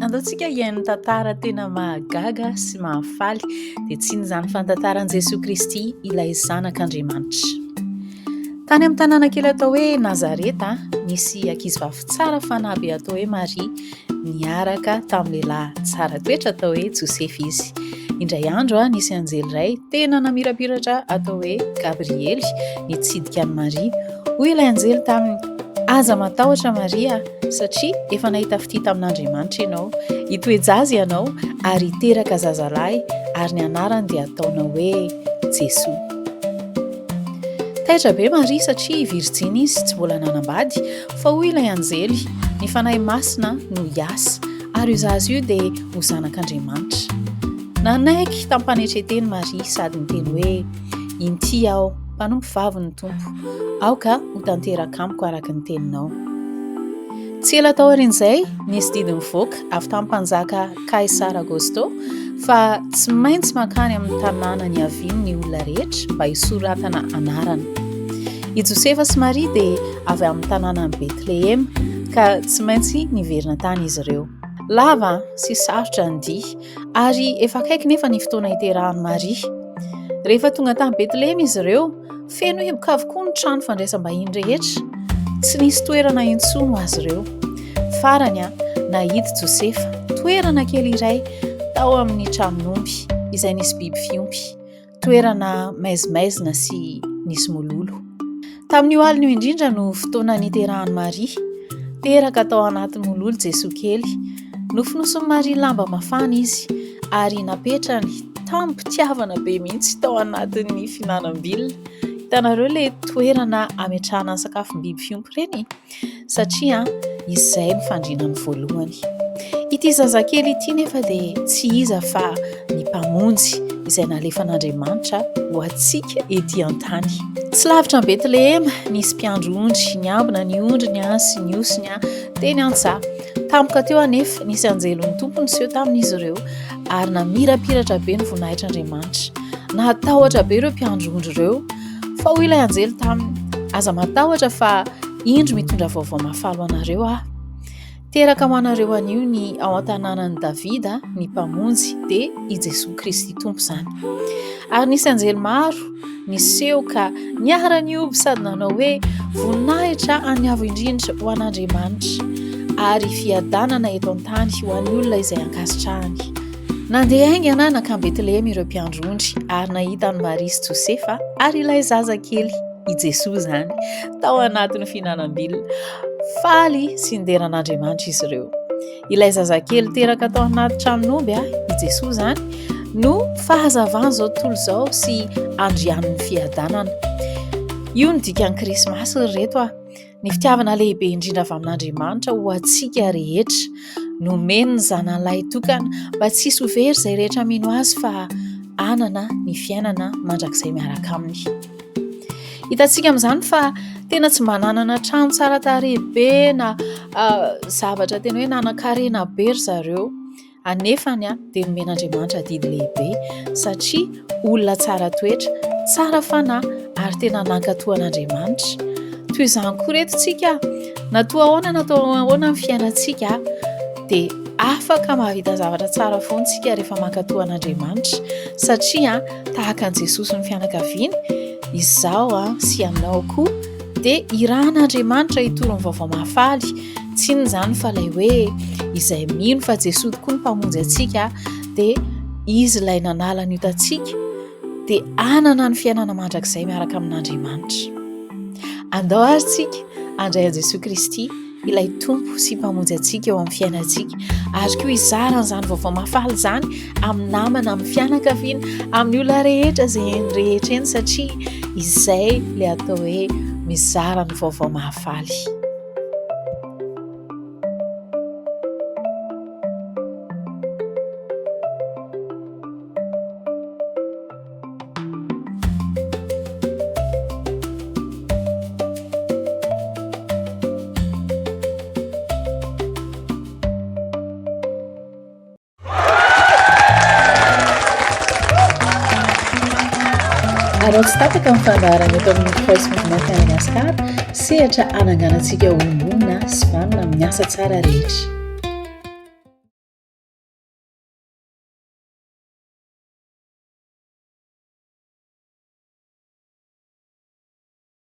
Andao tsika hihaino tantara tena mahagaga sy mahafaly, dia tsy inona izany fa ny tantaran'i Jesoa Kristy ilay Zanak'Andriamanitra. Tany amin'ny tanàna kely atao hoe Nazareta, nisy ankizivavy tsara fanahy be atao hoe Maria, niaraka tamin'ny lehilahy tsara toetra atao hoe Josefa izy. Indray andro, nisy anjely iray tena namirapiratra atao hoe Gabriely nitsidika an'i Maria. Hoy ilay anjely taminy, Aza matahotra Maria, satria efa nahita fitia tamin'Andriamanitra ianao. Hitoe-jaza ianao ary hiteraka zazalahy, ary ny anarany dia hataonao hoe Jesoa. Taitra be Maria satria virjiny izy, tsy mbola nanambady, fa hoy ilay anjely, Ny Fanahy Masina no hiasa, ary io zaza io dia ho zanak'Andriamanitra. Nanaiky tamim-panetren-teny Maria sady niteny hoe, Inty aho, mpanompo vavin'ny Tompo, aoka ho tanteraka amiko araka ny teninao. Tsy ela taorian'izay, nisy didy nivoaka avy tamin'ny mpanjaka Kaisara Agosto fa tsy maintsy mankany amin'ny tanàna niaviany ny olona rehetra mba hisoratana anarana. I Josefa sy Maria dia avy amin'ny tanànan'i Betlehema, ka tsy maintsy niverina tany izy ireo. Lava sy sarotra ny dia, ary efa akaiky nefa ny fotoana hiterahan'i Maria. Rehefa tonga tany Betlehema izy ireo, Feno hiboka avokoa ny trano fandraisam-bahiny rehetra. Tsy nisy toerana intsony ho azy ireo. Farany, nahita Josefa toerana kely iray tao amin'ny tranon'omby izay nisy biby fiompy, toerana maizimaizina sy nisy mololo. Tamin'io alina io indrindra no fotoana niterahan'i Maria. Teraka tao anaty mololo Jesoa kely. Nofonosin'i Maria lamba mafana izy ary napetrany tamim-pitiavana be mihitsy tao anatin'ny fihinanam-bilona. Hitanareo ilay toerana ametrahana ny sakafom-biby fiompy ireny? Satria izay no fandrinany voalohany. Ity zazakely ity nefa dia tsy iza fa ny Mpamonjy izay nalefan'Andriamanitra ho antsika ety an-tany. Tsy lavitra an'i Betlehema nisy mpiandry ondry niambina ny ondriny sy ny osiny teny an-tsaha. Tampoka teo anefa, nisy anjelin'ny Tompo niseho tamin'izy ireo, ary namirapiratra be ny voninahitr'Andriamanitra. Nahatahotra be ireo mpiandry ondry ireo, fa hoy ilay anjely taminy, Aza matahotra fa indro mitondra vaovao mahafaly ho anareo aho. Teraka ho anareo anio ny ao an-tanànan'i Davida ny Mpamonjy, dia i Jesoa Kristy Tompo izany. Ary nisy anjely maro niseho ka niara-nihoby sady nanao hoe, Voninahitra an'ny Avo Indrindra ho an'Andriamanitra, ary fiadanana eto an-tany ho an'ny olona izay ankasitrahany. Nandeha haingana nankany Betlehema ireo mpiandry ondry ary nahita an'i Maria sy Josefa ary ilay zazakely, i Jesoa izany, tao anatin'ny fihinanam-bilona. Faly sy nidera an'Andriamanitra izy ireo. Ilay zazakely teraka tao anaty tranon'omby, i Jesoa izany, no fahazavan'izao tontolo izao sy andrianin'ny fiadanana. Io no dikan'ny Krismasy ry reto a! Ny fitiavana lehibe indrindra avy amin'Andriamanitra ho antsika rehetra. Nomeny ny zanany lahitokana mba tsy hisy ho very izay rehetra mino azy fa hanana ny fiainana mandrakizay miaraka aminy. Hitantsika amin'izany fa tena tsy mba nanana trano tsara tarehy be na zavatra tena hoe nanan-karena be ry zareo. Anefany dia nomen'Andriamanitra adidy lehibe satria olona tsara toetra, tsara fanahy ary tena nankatò an'Andriamanitra. Toy izany koa reto tsika, na toa ahoana na toa ahoana ny fiainantsika dia afaka mahavita zavatra tsara foana isika rehefa mankatò an'Andriamanitra satria tahaka an'i Jesoa sy ny fianakaviany, izaho sy ianao koa dia irahan'Andriamanitra hitory ny vaovao mahafaly. Tsy inona izany fa ilay hoe izay mino fa Jesoa tokoa no Mpamonjy antsika dia Izy ilay nanala ny otantsika dia hanana ny fiainana mandrakizay miaraka amin'Andriamanitra. Andao ary tsika handray an'i Jesoa Kristy ilay Tompo sy Mpamonjy antsika eo amin'ny fiainantsika ary koa hizara an'izany vaovao mahafaly izany amin'ny namana, amin'ny fianakaviana, amin'ny olona rehetra izay eny rehetra eny satria izay ilay atao hoe mizara ny vaovao mahafaly. Araho tsy tapaka ny fandaharana eto amin'ny Cross Movement Madagascar, sehatra hananganantsika olom-bonona sy vanona amin'ny asa tsara rehetra.